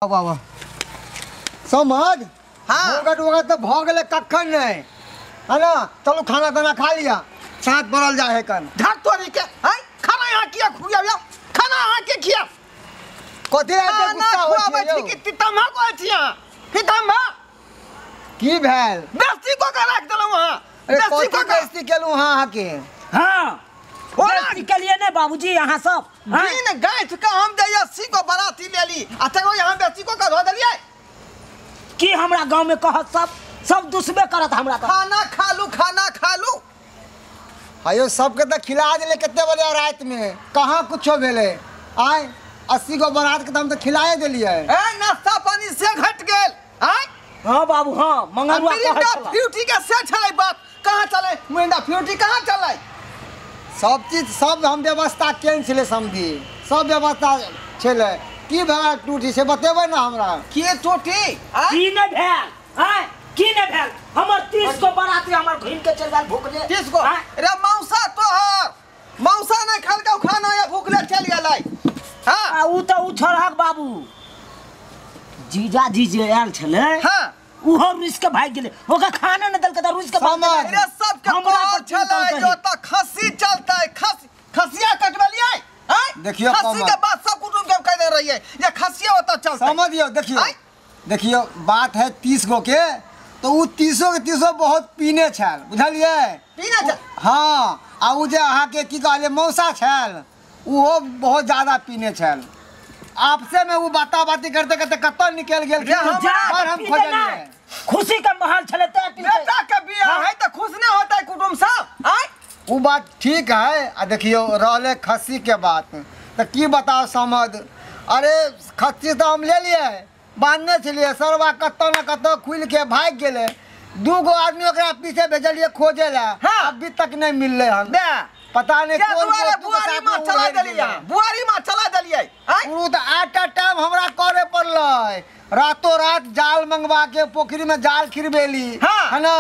वाह समझ। हाँ वगत वगत तो भ गेलै कखन नहीं है ना। चलो खाना ताना खा लिया, साथ पड़ल जाए है कन धर तोरी के है खाना यहाँ किया खुआबिया, खाना यहाँ के खिया कथी एते गुस्सा होइ छै कि तितम्हा कहै छी अहाँ तितम्हा की भेल? बेइज्जती को के राख देलहुँ अहाँ। बेइज्जती को बेइज्जती केलहुँ अहाँ के? हाँ बेइज्जती के लिए ने बाबूजी यहाँ सब दिन गाँठ के हम जे 80 गो बराती लेली आ तको यहाँ बेइज्जती को के धो देलियै की हमरा गांव में कहत सब सब दुश्मे करत हमरा। खाना खा लू, खाना खा लू। अयो सबके तो खिला दिले कितने बजे रात में, कहाँ कुछो भेले। आय 80 गो बारात के तो हम तो खिलाए दिलिए। ए नाश्ता पानी से घट गेल। आय हां बाबू हां मंगलवा कहै छला फ्रूटी के से छलै बात कहाँ चले मुंडा फ्रूटी कहाँ चले? सब चीज सब हम व्यवस्था केन छले समझी, सब व्यवस्था छले। की भगा टूटी से बतेबै ना हमरा के टूटी? की ने भेल? आय की ने भेल? हमर 30 गो बाराती हमर घुम के चल गेल भूखले। 30 गो? रे मौसा तोहर मौसा नै खलकौ खाना या भूखले चल गेलै। हां आ उ त उ छोड़हक बाबू जीजा जी जे आयल छले। हां उहो रुस के भाग गेलै, ओका खाना न देलकै त रुस के भाग गेलै। रे सब के हमरा पर चलै जो त खस्सी चलतै, खस्सी खसिया कटबलियै। आय देखियो खस्सी के बात सब कुटुम के कह दे रहियै जे खसिया ओत चलतै। समझियो देखियो देखियो बात है 30 गो के तो उ 30 के 30 बहुत पीने छल, बुझलियै? पीने छल हाँ। आ उ जे अहाँ के की कहलियै मौसा छल उहो बहुत ज्यादा पीने छल। आपसे में वो बाता बाती करते करते कतौ निकल गेल पर हम खोजलियै। खुशी के माहौल छले त बेटा के बियाह है त खुश नै होतै कुटुम सब। आय उ बात ठीक है। आ देखियो रहले खस्सी के बात त की बताओ समझ। अरे खस्सी तो हम ले लिए बांधने छलिए, सरवा कतौ न कतौ खुलि के भागि गेलै। 2 गो आदमी ओकरा पीछे भेजलिए खोजे ला, अभी तक नहीं मिललै हन। पता नहीं कौन बुआरी माछ चला देलियै, बुआरी माछ चला देलियै। उ त 8टा टाइम हमरा करे पड़लै। रातों रात जाल मंगवा के पोखरी में जाल खिरबेली है ना,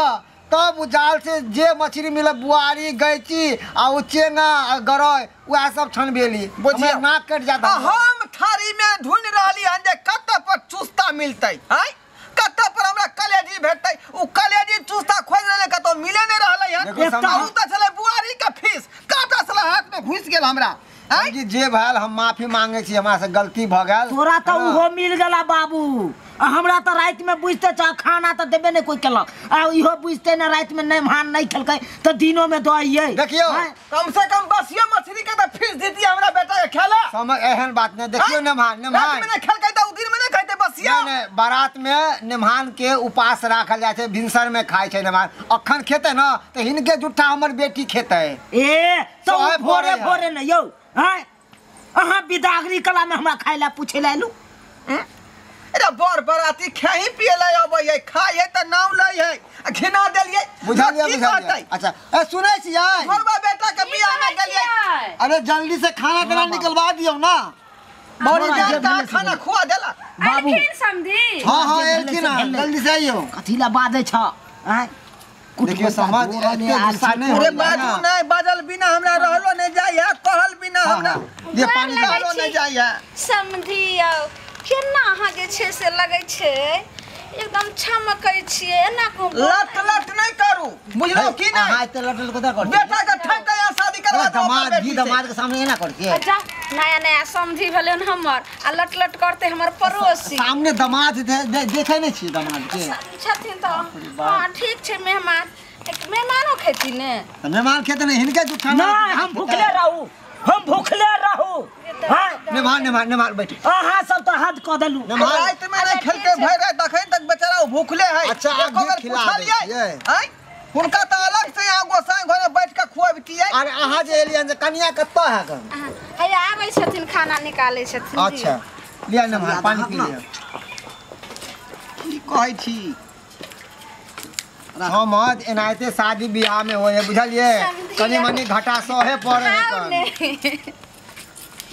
तब उ जाल से जे मछली मिले बुआरी गैची आ उ चेंगा आ गरई वएह सब छनबेली। बुझिए नाक कटि जाता। हम थारी में ढूंढ रहली हन जे कत पर चुस्ता मिलतै, आय कत पर हमरा कलेजी भेटतै। उ कलेजी चुस्ता खोज रहले कतौ मिले नै रहलै हन। उ त छलै बुआरी के फीस काटा छलै हाथ में घुसि गेल हमरा। आय जी जे भेल हम माफी मांगे छी, हमरा से गलती भ गेल। तोरा त उहो मिल गेला बाबू, आ हमरा त राति में बुझते छ खाना त देबे नै कोई केलक, आ इहो बुझते ने राति में नै भान नै खेलकै त दिनो में दइयै। देखियो कम से कम बसिया मछली के त फीस देती हमरा बेटा के खेला। समझ एहन बात नै। देखियो नेमहान नेमहान रात में नै खेलकै त उ दिन में नै खैते बसिया। नै नै बारात में नेमहान के उपास राखल जाय छै, भिनसर में खाय छै नेमहान। अखन खेतै न त हिनके जुट्ठा हमर बेटी खेतै। ए त भोरे भोरे न यौ हां अहाँ बिदागरी कला में हमरा खाय ला पूछे ला एलू। अरे बर बराती खेही पिए ला अबै है, खाय है त नाम लै है आ घिना देलियै। बुझलियै बुझलियै। अच्छा ए सुनै छियै घरवा बेटा के बियाह में गेलियै। अरे जल्दी से खाना ताना निकलवा दियौ ना, बड़ी जान खाना खुआ देला बाबू। एलखिन समधी? हां हां एलखिन, जल्दी से आइयो। कथी ला बाजै छ? आय देखियो समझ एते गुस्सा नहीं अरे बाजू नहीं, बाजल बिना हमरा रहलो नहीं जाय है, कहल बिना हमरा ये पानी रहलो नहीं जाय है। समधी आओ केना अहाँ जे छै से लगै छै एकदम छमकै छियै एना को लट लट नहीं करू, बुझलो की नहीं? हां एते लट लट कता कर बेटा के ठक के शादी करवा दो। दामाद जी दामाद के सामने एना कर के अच्छा नया नया समधी भेलन हमर आ लट लट करते हमर पड़ोसी सामने दामाद देखे नहीं छी दामाद के छथिन त। हां ठीक छै मेहमान, एक मेहमानो खेती ने मेहमान खेते नहीं हिनके जुठा नहीं। हम भूखले रहू, हम भूखले रहू। हां नेमान नेमान नेमान बैठ। अहाँ सब त हद क देलू। रात में नहीं खेलके भर रात अखन तक बेचारा भूखले है। अच्छा एको बेर पूछलियै? आय हुनका त अलग से यहाँ गोसाई घरे बैठ के खुआबतियै। अरे अहाँ जे एलियन जे कनिया कतौ है गन? हैया आबै छथिन खाना निकालै छथिन। अच्छा लिया नेमान पानी पी लिया। की कहै छी हम एनाहिते शादी बियाह में होय है, बुझलियै? कनी मनी घाटा सहे पड़े है कन।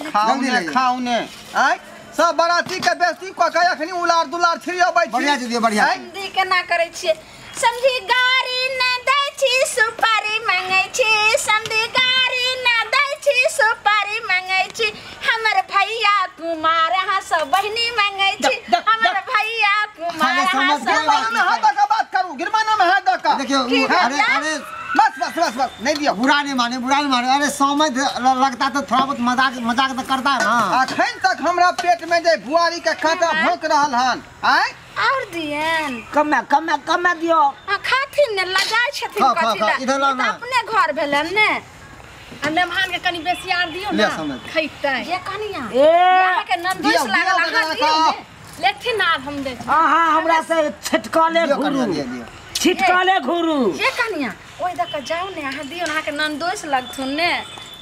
खाऊ ने खाऊ ने। आय सब बराती के बेइज्जती क के अखनी उलार दुलार छिड़ियबै छी। बढ़िया छै बढ़िया। समधी केना करै छियै? समधी गाड़ी न दै छी सुपारी मांगै छी, समधी गाड़ी न दै छी सुपारी मांगै छी, हमर भैया कुमार अहाँ सब बहिनी मांगै छी। समझ गिरबाना में हाथ दका बात करू, गिरबाना में हाथ दका। देखियो अरे अरे बस बस बस बस नहीं दियो। बुरा नहीं माने, बुरा नहीं माने। अरे समझ लगता तो थोड़ा बहुत मजाक मजाक तो करता है ना। अखन तक हमरा पेट में जे बुआरी के कांटा भोंक रहल हन। आय और दियन कमे कमे कमे दियो। आ खाथिन ने लगाय छथिन कथि ला, अपने घर भेलन ने। आ मेहमान के कनी बेसी आर दियो ना खैतै। ये कनिया ए अहाँ के नंदोस लागल, अहाँ दियो ने लेथिन आर हम दे। अहाँ हमरा से छिटकले घुरू, छिटकले घुरू। ये कनिया ओइ दक जाउ ने, अहाँ दियो अहाँ के नंदोस लगथुन ने।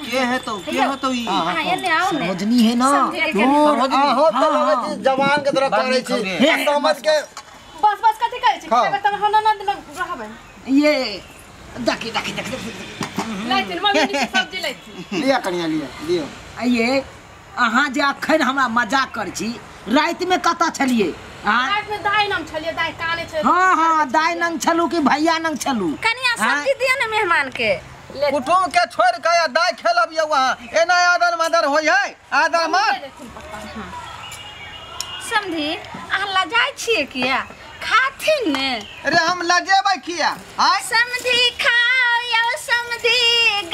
के है तो, के है तो ई? हां एने आओ ने। समझनी है ना आहो तो लगै छी जवान के तरह करै छी समझ के। बस बस कथि कहै छी खेबै तब हम ननद लग रहबै। ये देखी देखी देखी लैथिन मम्मी के सब्जी लैथिन। लिया कनिया लिया लियो। ये अहाँ जे अखन हमरा मजाक कर छी, राति में कतऽ छलियै? राति में दाइ नाम छलियै, दाइ काने छलियै। हां हां दाइ नंग छलू कि भैया नंग छलू? कनिया सब्जी दियो ने मेहमान के। कुटुम के छोड़ के या दाइ खेलब यौ वहाँ एना आदर मदर होय है आदर मान। समझी अहाँ लजाय छियै किया? खाथिन ने। अरे हम लजेबै किया? आय समझी खाओ यौ समझी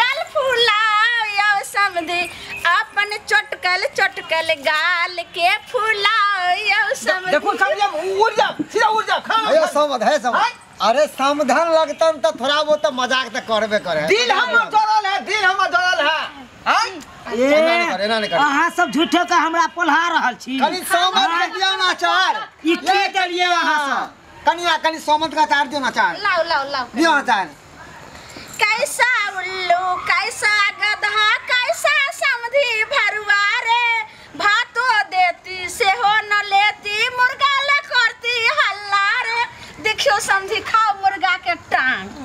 गल फुलाओ यौ समझी अपन चटकल चटकल गाल के फुलाओ यौ समझी। देखो समझी उड़ जा, सीधा उड़ जा खाना। अरे समझ है समझ। अरे समाधान लगतन तो थोड़ा बहुत तो मजाक तो करबे करे। दिल हमर जरल है, दिल हमर जरल है। आय ए अहाँ सब झूठो के हमरा पोल्हा रहल छी। कनी समझ के दियौ ना अचार। ई की देलियै अहाँ सब? कनिया कनी समझ के अचार दियौ ना अचार। लाओ लाओ लाओ दियौ अचार। कैसा उल्लू कैसा गधा कैसा समधी भरुआ रे, भातो देती सेहो न लेती मुर्गा ले करती हल्ला रे। देखियो समझी खाओ मुर्गा के टांग।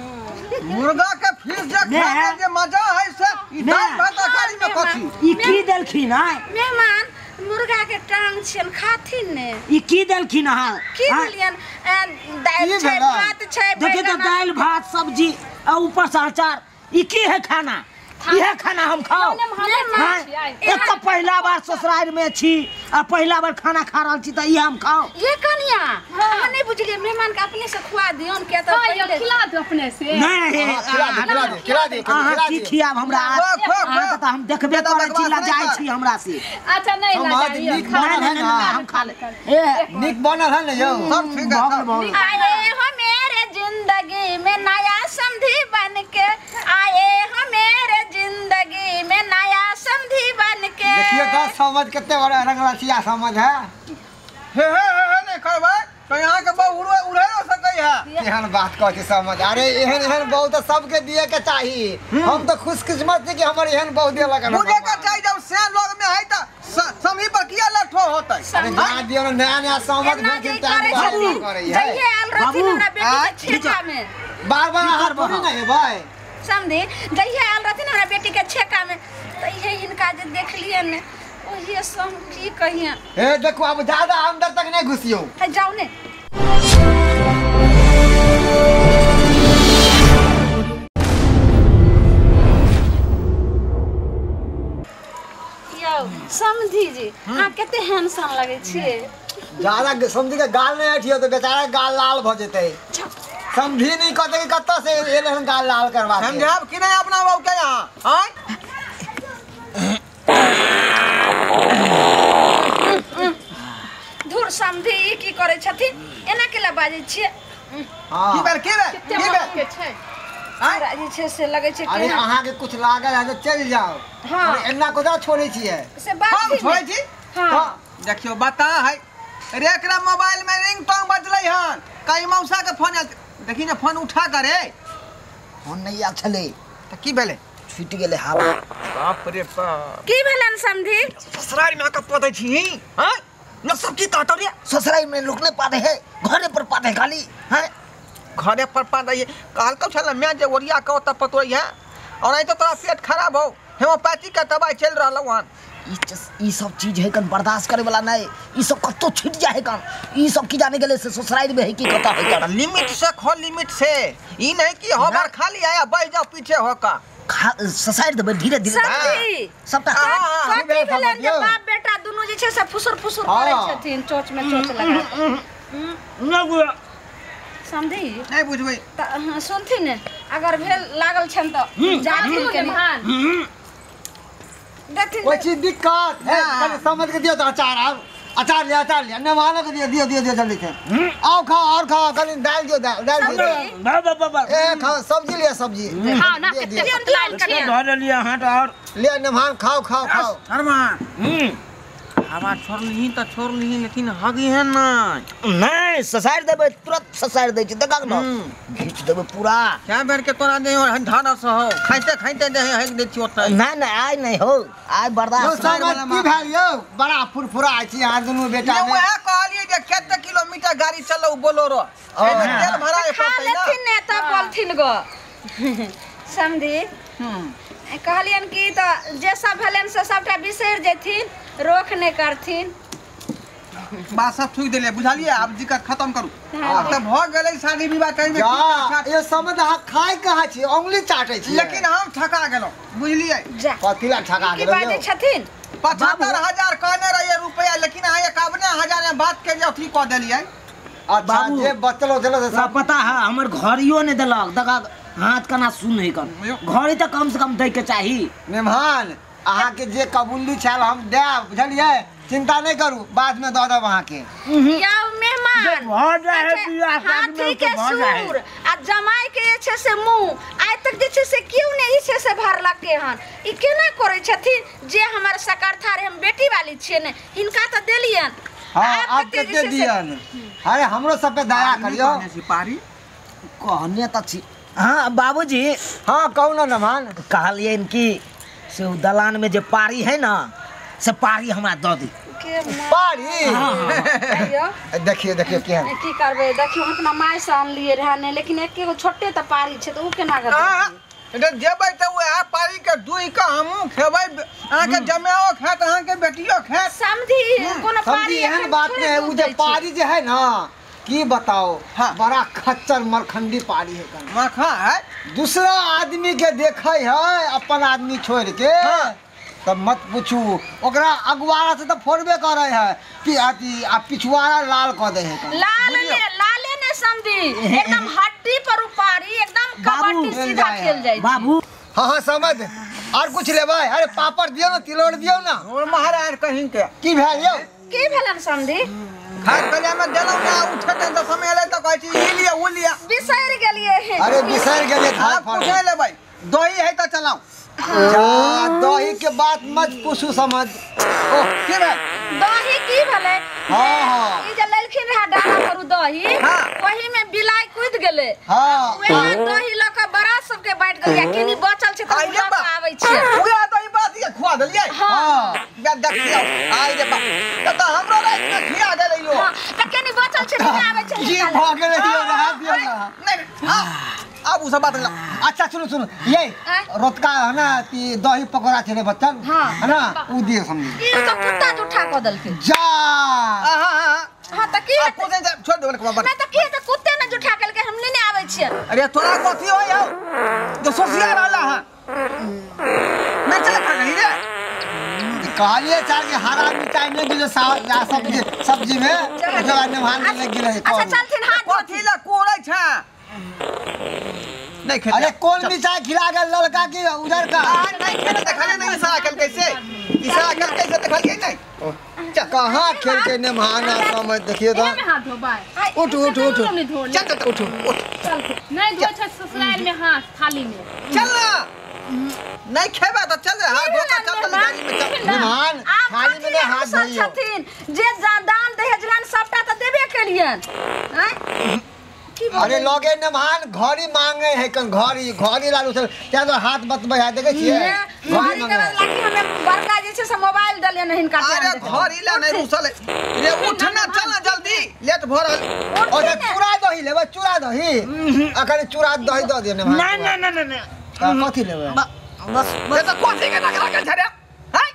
मुर्गा के फीस जे खाने जे मजा है से ई दाल भात तरकारी में कथी? ई की देलखिन आय मेहमान? मुर्गा के टांग छियन खाथिन ने। ई की देलखिन अहाँ? की देलियन? दाल छै भात छै। देखियो तो दाल भात सब्जी आ ऊपर से अचार। ई की है खाना? इहे खाना हम खाओ? एक तो पहला बार ससुराल में छी आ पहला बार खाना खा रहल छी त ई हम खाओ। ये कनिया अहाँ नहीं बुझलियै, मेहमान के अपने से खुआ दियौन के त पहिले खिला दो अपने से। नहीं खिला दे, खिला दे, खिला दे। अहाँ की खियाब हमरा? अहाँ त हम देखबे करै छी, लजाइ छी हमरा से। अच्छा नहीं लजाइ, नहीं हम खा ले। ए नीक बनल है ने यौ? सब ठीक है। आए हो मेरे जिंदगी में नया समधी बन के, आए हो मेरे जिंदगी में नया समधी बन के। देखियो तो समझ कितने बड़ा रंगरसिया समझ है। हे हे हे नहीं करबै तो यहाँ के बहु उड़े हो सकै है। एहन बात कहै छी समझ। अरे एहन एहन बहु तो सबके दिए के चाही। हम तो खुशकिस्मत छी कि हमर एहन बहु देलक। बुझे के चाही जब से लोग में है त समधी पर किया लठो होतै। अरे ना दियो ना नया नया समझ भेल करै है। जइए आल रहथिन हमरा बेटी के छेका में। बार बार अहाँ थोड़ी ना हेबै समधी। जइए आल रहथिन हमरा बेटी के छेका में त इहे हिनका जे देखलियन ने ओहिए से हम की कहिए। ए देखो अब ज्यादा अंदर तक नहीं घुसियो। है जाओ ने। यौ समधी जी अहाँ कते हैंडसम लगै छियै। ज्यादा समधी के गाल नहीं अठियो तो बेचारा गाल लाल भ जेतै। समझी नहीं कहते कि कत्ता से एले हन गाल लाल करवा के। समझाब कि नहीं अपना बाबू के यहाँ? आय धुर समधी ई की करै छथिन? एना केला बाजै छियै? हां की भेल, की भेल, की भेल छै? हमरा जे छै से लगै छै। अरे अहाँ के कुछ लागल है तो चल जाओ। हां एना कोना छोड़ै छियै? से बात हम छोड़ै छी? हां देखियो बता है रे एकरा मोबाइल में रिंगटोन बजलै हन, कहीं मौसा के फोन आयल। देखी ने फोन उठा करे। फोन नहीं आयल छलै त की भेलै? छूट गेलै हवा। बाप रे बाप की भेलन समधी? ससुराल में आके पदै छी हां? लोग सब की कहत रे? ससुराल में लोग नहीं पाते है, घरे पर पाते है खाली हैं। घरे पर पाते है कहलकौ छल मैं जे ओरिया के ओत पतोई है और नहीं तो तोरा पेट खराब हो, हेमोपैथी के दवाई चल रहल हन। ई सब चीज है कन बर्दाश्त करे वाला नहीं। ई सब कत्तो छूट जाए कन। ई सब की जाने गेले से ससुराल में है कि कता है कन। लिमिट से खो, लिमिट से। ई नहीं कि हमार खाली आया बैठ जाओ पीछे होका ससाइड देबै धीरे धीरे सबटा। कथी भेलन जे बाप बेटा दुनू जे छै से फुसुर फुसुर करै छथिन, चोच में चोच लगा। नहि समझी नहीं बुझबै त सुनथिन ने अगर भेल लागल छन त जाथिन के मेहमान देथिन कोई चीज दिक्कत है कनी समझ के दियो त अचार आब अचार ले अचार ले नेमान के दियो दियो दियो दियो जल्दी से आओ खाओ और खाओ कनी दाल दियो दाल दाल दियो बा बा बा बा ए खाओ सब्जी ले सब्जी खाओ ना कते पतला कते धर लिया हाथ और ले नेमान खाओ खाओ खाओ शर्मा हवा छोड़लही त छोड़लही लेकिन हगी है ना नहीं ससार देबै तुरंत ससार दै छी देखक न घीच देबै पूरा क्या बेर के तोरा दे और धारा से हो खाइते खाइते दे हक दे छी ओतै नहीं नहीं आइ नहीं हो आइ बर्दाश्त की भेल यौ बड़ा फुरफुरा छी अहाँ दुनू बेटा में वएह कहलियै जे कते किलोमीटर गाड़ी चलौ बोलोरो एमे तेल भराए पड़तै ना लेथिन ने तब बोलथिन गो समझी कहलियन कि त जे सब भेलन से सबटा बिसरि जेथिन रोक नहीं करथिन बात सब थूक देलियै बुझलियै आब दिक्कत खत्म करू आब त भ गेलै शादी विवाह कहीं में जा ये समझ अहाँ खाय कहाँ छी उंगली चाटै छी लेकिन हम ठका गेलौं बुझलियै कथी ला ठका की बाजै छथिन 75000 कहने रहियै रुपया लेकिन अहाँ 51000 में बात के जे अथी क देलियै अच्छा जे बचलो देलो से सब पता है हमर घरियो ने देलक देखा हाथ कना सुन है कन घड़ी त कम से कम दै के चाही मेहमान अहाँ के जे कबुल्ली छल हम देब बुझलियै चिंता नहीं करू बाद में दऽ देब अहाँ के यौ मेहमान हाथी के सूर आ जमाई के जे छै से मुंह आइ तक जे छै से क्यों ने ई छै से भरलकै हन ई केना करै छथिन जे हमर सकर्था रहे हम बेटी वाली छियै ने हिनका तऽ देलियन हां आब कते दियन अरे हमरो सब पे दया करियो सिपाही कहने त छी हां बाबूजी हां कहू ना मेहमान कहलियन कि से उ दलान में जे पारी है ना से पारी हमरा दऽ दी पारी देखियो देखियो केहन की करबै देखियो हम अपना माय से आनलियै रहै ने लेकिन एके गो छोटे त पारी छै त उ केना के देबै त उएह पारी के दुहि के हमहूँ खेबै अहाँ के जमाओ खायत अहाँ के बेटियो खायत समझी कोनो पारी एहन बात नहीं है उ जे पारी जे है ना की बताओ हाँ। बड़ा खच्चर मरखंडी पारी है कन मरखा है दूसरा आदमी के देखे है अपन आदमी छोड़ के हाँ। तब मत पूछू ओकरा अगवारा से तो फोड़बे करे है आ पिछुआरा लाल क दे है लाल ने लाले ने समझी एकदम हड्डी पर उपारी एकदम कबड्डी सीधा खेल जाय बाबू हां हां समझ और कुछ लेबै अरे पापड़ दियो ना तिलौड़ दियो ना और महाराज कहीं के की भेल यौ की भेलन समझी खाय कलिया में देलौ ना उठे त समय एलै त कहै छी ई लिया उ लिया बिसरि गेलियै अरे बिसरि गेलियै खाय कुछ नहीं लेबै दही है त चलाओ जा दही के बात मत पूछू समझ ओ की भेल दही की भेलै हां हां ई जे लेलखिन रहा डाला पर दही ओही में बिलाई कूद गेलै हां ओहे दही ल के बड़ा सबके बांट गेलै केनी बचल छै त ल के आबै छै ओहे दही बात के खुआ देलियै हां या देखियौ आइ रे बाप त हमरो रात में खिया देलै यो हां त केनी बचल छै त आबै छै की भ गेलै यो रहा दियो ना नहीं अब उ सब बात अच्छा सुनो सुनो ये रोतका है ना ती दही पकौड़ा छले बच्चन है ना उ दियो समझी ई तो कुत्ता जूठा क देलकै जा हां हां त की कुछ नहीं छोड़ देबल के बाबा ना त की त कुत्ते ने जूठा केलकै हम नहीं आबै छियै अरे तोरा कथी होय हौ जो सोसिया रहला हां मैं चल खा गई रे कहलिए चार के हरा मिर्चाई नहीं दिलो सब्जी सब्जी में ओकरा बाद मेहमान के लग गेलै अच्छा चलथिन हाथ कथी ला कोरै छ नहीं खेते अरे कौन मिर्चाई खिला गेल ललका की उधर का नहीं खेले देखलिए नहीं इशारा केल कैसे इशारा केल कैसे देखलिए नहीं चल कहां खेल के मेहमान समझ देखियो तो हाथ धोबाय उठ उठ उठ चल चल उठ उठ चल नहीं धो छ ससुराल में हाथ थाली में चल ना नहीं खेबा तो चल हाथ धो के चल गाड़ी में चल मेहमान थाली में नहीं हाथ धोइयो छथिन जे दान दहेजलन सबटा त देबे केलियन हैं अरे लगे मेहमान घड़ी मांगे है कन घड़ी घड़ी लालू सर त्या तो हाथ बतबै है देखै छियै घड़ी के बदला कि हमे बड़का जे छै से मोबाइल देलियन हिनका अरे घड़ी ला नहीं रुसल रे उठ ना चल ना जल्दी लेट भ रहल और चूड़ा दही लेबै चूड़ा दही अखन चूड़ा दही द दियो मेहमान ना ना ना ना कथी लेबै बस ये तो कथी के नखरा के छै रे हैं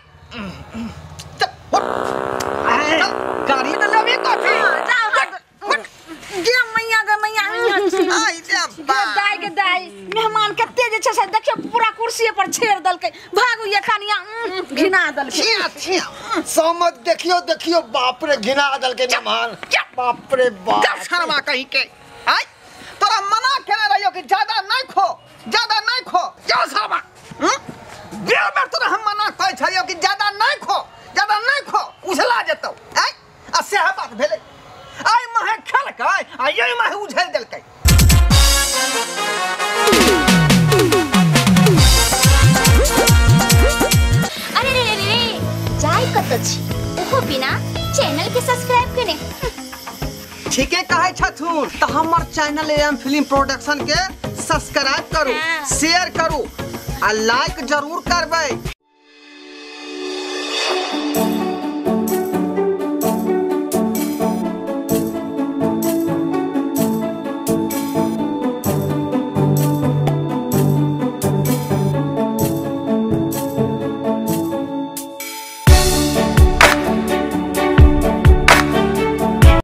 चल उठ चल गाड़ी त लेबी कथी गे मैया गे मैया आई रे दाई गे दाई मेहमान कते जे छै से देखियो पूरा कुर्सी कुर्सी पर छेड़ देलकै भागू ये कनिया घिना देलकै। छिया छिया समझ देखियो देखियो बाप रे घिना देलकै नमहान बाप रे बाप शर्मा कहीं के आय तोरा मना केने रहियो कि ज्यादा नहीं खो ज्यादा नहीं खो जा शर्मा बेर बेर तोरा हम मना कहै छलियो कि ज्यादा नहीं खो ज्यादा नहीं खो उझला जेतौ आय आ सेह बात भेलै आय महे खेलकै आ यही महे उझल देलकै। अरे रे रे रे जाय कत छी ओहो बिना चैनल के सब्सक्राइब केने। ठीके कहै छथुन त हमर चैनल एम फिल्म प्रोडक्शन के सब्सक्राइब करू, शेयर करू आ लाइक जरूर करबै।